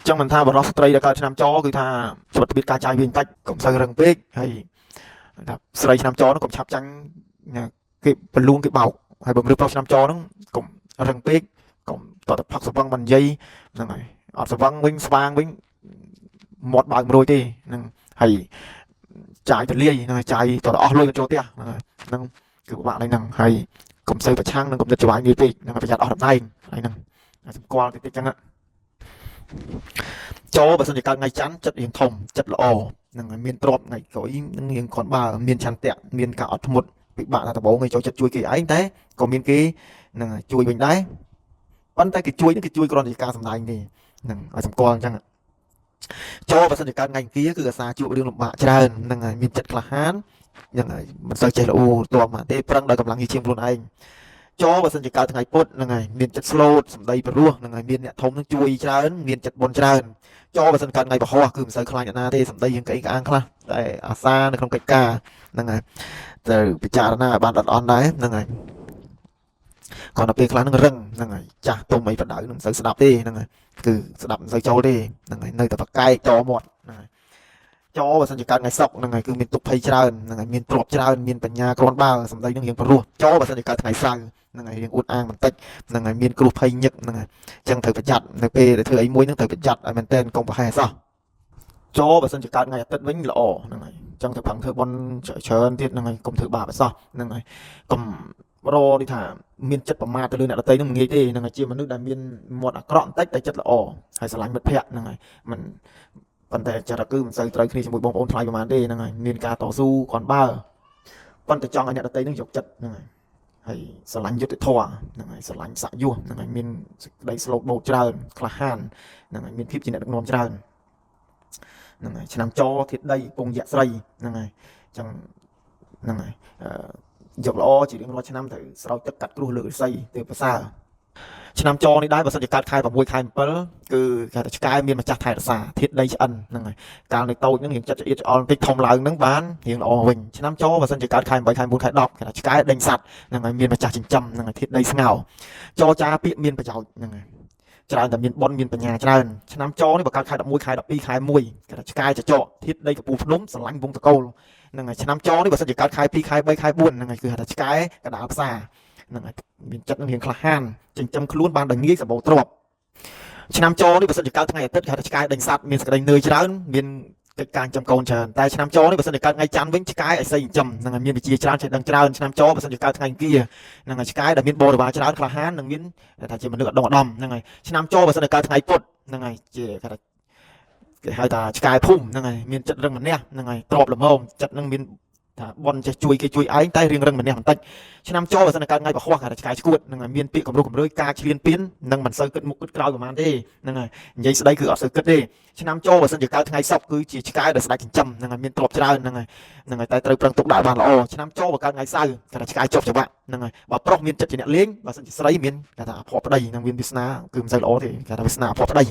ចឹងមិនថាបរិសុទ្ធស្ត្រីដែលកើតឆ្នាំចគឺថាសុខភាពការចាយវាបន្តិចកុំសូវរឹងពេកហើយថាស្រីឆ្នាំចនោះកុំឆាប់ចាញ់គេបលួងគេបោកហើយបើមនុស្សប្រុសឆ្នាំចហ្នឹងកុំរឹងពេកកុំតតែផឹកសវឹងមិននិយាយហ្នឹងហើយអត់សវឹងវិញស្វាងវិញមាត់បើកមិនរួចទេហ្នឹងហើយចាយទលាយហ្នឹងហើយចាយតតែអស់លុយចូលផ្ទះហ្នឹងហើយហ្នឹងគឺពិបាកហ្នឹងហើយកុំសូវប្រឆាំងនឹងគំនិតច្បាយងាយពេកហ្នឹងប្រយ័ត្នអស់តំណែងហើយហ្នឹងសម្គាល់តិចតិចចឹងចូលបើសិនជាកើតថ្ងៃច័ន្ទចិត្តរៀងធំចិត្តល្អហ្នឹងហើយមានទ្រព្យថ្ងៃក្រោយនឹងរៀងគ្រាន់បើមានឆន្ទៈមានការអត់ធ្មត់ពិបាកថាដំបូងគេចូលចិត្តជួយគេឯងតែក៏មានគេហ្នឹងជួយវិញដែរប៉ុន្តែគេជួយហ្នឹងគេជួយគ្រាន់តែការសម្ដែងទេហ្នឹងឲ្យសម្គាល់អញ្ចឹងចូលបើសិនជាកើតថ្ងៃអង្គារគឺអាសាជួបរឿងលំបាកច្រើនហ្នឹងហើយមានចិត្តក្លាហានហ្នឹងហើយមិនសូវចេះល្អទាំទេប្រឹងដោយកម្លាំងជាងខ្លួនឯងចូលបើសិនជាកើតថ្ងៃពុធហ្នឹងហើយមានចិត្តស្លូតសម្ដីព្រោះហ្នឹងហើយមានអ្នកធំនឹងជួយច្រើនមានចិត្តបុណ្យច្រើនចូលបើសិនកើតថ្ងៃពហុគឺមិនសូវខ្លាចអ្នកណាទេសម្ដីយើងក្អេងក្អាងខ្លះតែអាសានៅក្នុងកិច្ចការហ្នឹងហើយត្រូវពិចារណាឲ្យបានល្អិតល្អន់ដែរហ្នឹងហើយគាត់ដល់ពេលខ្លះហ្នឹងរឹងហ្នឹងហើយចាស់ទុំអីបដៅនឹងមិនសូវស្ដាប់ទេហ្នឹងហើយគឺស្ដាប់មិនសូវចូលទេហ្នឹងហើយនៅតែប្រកែកតមាត់ហ្នឹងហើយចូលបើសិនជាកើតថ្ងៃសុក្រហ្នឹងហើយគឺមានទុកភ័យច្រើនហ្នឹងហើយមានទ្រព្យច្រើនមានបញ្ញាគ្រាន់បើសម្ដីហ្នឹងរៀងព្រោះចូលបើសិនជាកើតថ្ងៃសៅរ៍ហ្នឹងហើយរៀងអួតអាងបន្តិចហ្នឹងហើយមានគ្រោះភ័យញឹកហ្នឹងហើយអញ្ចឹងត្រូវប្រយ័ត្ននៅពេលដែលធ្វើអីមួយហ្នឹងត្រូវប្រយ័ត្នឲ្យមែនទែនកុំប្រហែសសោះចូលបើសិនជាកើតថ្ងៃអាទិត្យវិញល្អហ្នឹងហើយអញ្ចឹងត្រូវប្រឹងធ្វើបុណ្យច្រើនទៀតហ្នឹងហើយកុំធ្វើបាបឲ្យសោះហ្នឹងហើយកុំរដូចថាមានចិត្តប្រមាថទៅលើអ្នកដទៃហ្នឹងមិនងាយទេហ្នឹងហើយជាមនុស្សដែលមានមាត់អាក្រក់បន្តិចតែចិត្តល្អហើយស្រឡាញ់មិត្តភក្តិហ្នឹងហើយមិនប៉ុន្តែចរិតគឺមិនសូវត្រូវគ្នាជាមួយបងប្អូនថ្លៃប្រហែលទេហ្នឹងហើយមានការតស៊ូគ្រាន់បើប៉ុន្តែចង់ឲ្យអ្នកដទៃហ្នឹងយកចិត្តហ្នឹងហើយហើយស្រឡាញ់យុត្តិធម៌ហ្នឹងហើយស្រឡាញ់ស័ក្តិយុសហ្នឹងហើយមានសេចក្តីស្លូតបូតច្រើនក្លាហានហ្នឹងហើយមានភាពជាអ្នកដឹកនាំច្រើនហ្នឹងហើយឆ្នាំចធាតុដីពងយៈស្រីហ្នឹងហើយអញ្ចឹងហ្នឹងហើយអឺយកល្អជារៀងរាល់ឆ្នាំត្រូវស្រោចទឹកកាត់គ្រោះលើកឫស្សីទើបប្រសើរឆ្នាំចនេះដែរបើសិនជាកើតខែ6ខែ7គឺគេថាឆ្កែមានម្ចាស់ថែរក្សាធាតុដីឆ្អិនហ្នឹងហើយកាលនៅតូចហ្នឹងរៀងចិត្តចៀតច្អល់បន្តិចធំឡើងហ្នឹងបានរៀងល្អវិញឆ្នាំចបើសិនជាកើតខែ8ខែ9ខែ10គេថាឆ្កែដេញសัตว์ហ្នឹងហើយមានម្ចាស់ចិញ្ចឹមហ្នឹងហើយធាតុដីស្ងោចរចាពាក្យមានប្រយោជន៍ហ្នឹងហើយច្រើនតែមានបុណ្យមានបញ្ញាច្រើនឆ្នាំចនេះបើកើតខែ11ខែ12ខែ1គេថាឆ្កែចចកធាតុដីកពូភ្នំស្រឡាញ់វងតកូលហ្នឹងហើយឆ្នាំចនេះបើសិនជាកើតខែ2ខែ3ខែ4ហ្នឹងហើយគឺហៅថាឆ្កែកដាលផ្សារហ្នឹងហើយមានចិត្តនឹងរៀងក្លាហានចិញ្ចឹមខ្លួនបានដោយងាយសម្បូរទ្រព្យឆ្នាំចនេះបើសិនជាកើតថ្ងៃអាទិត្យគេហៅថាឆ្កែដេញសត្វមានសក្តីនឿយច្រើនមានកិច្ចការចិញ្ចឹមកូនច្រើនតែឆ្នាំចនេះបើសិនជាកើតថ្ងៃច័ន្ទវិញឆ្កែឲ្យសីចិញ្ចឹមហ្នឹងហើយមានវិជ្ជាច្រើនចេះដឹងច្រើនឆ្នាំចបើសិនជាកើតថ្ងៃអង្គារហ្នឹងហើយឆ្កែដែលមានបរិវារច្រើនក្លាហាននិងមានថាជាមនុស្សឧត្តមឧត្តមហ្នឹងហើយឆ្នាំចបើសិនជាកើតថ្ងៃពុធហ្នឹងហើយជាគេថាគេហៅថាឆ្កែភូមិហ្នឹងហើយមានចិត្តរឹងម្នាក់ហ្នឹងហើយទ្របល្មមចិត្តហ្នឹងមានថាបនចេះជួយគេជួយឯងតែរៀងរឹងម្នាក់បន្តិចឆ្នាំចបើសិនកើតថ្ងៃពហុគេថាឆ្កែឈួតហ្នឹងហើយមានពាក្យគំរោះគំរើយការឈ្លានពាននិងមិនសូវគិតមុខគិតក្រោយប្រហែលទេហ្នឹងហើយនិយាយស្ដីគឺអត់សូវគិតទេឆ្នាំចបើសិនជាកើតថ្ងៃសុក្រគឺជាឆ្កែដែលស្ដេចចិញ្ចឹមហ្នឹងហើយមានទ្រព្យច្រើនហ្នឹងហើយហ្នឹងហើយតែត្រូវប្រឹងទុកដាក់បានល្អឆ្នាំចបើកើតថ្ងៃសៅរ៍គេថាឆ្កែជាប់ច្បាក់ហ្នឹងហើយបើប្រុសមានចិត្តជាអ្នកលេងបើសិនជាស្រីមានគេថាអភ័ព្វប្តីនឹងមានវាសនាគឺមិនសូវល្អទេគេថាវាសនាអភ័ព្វប្តី។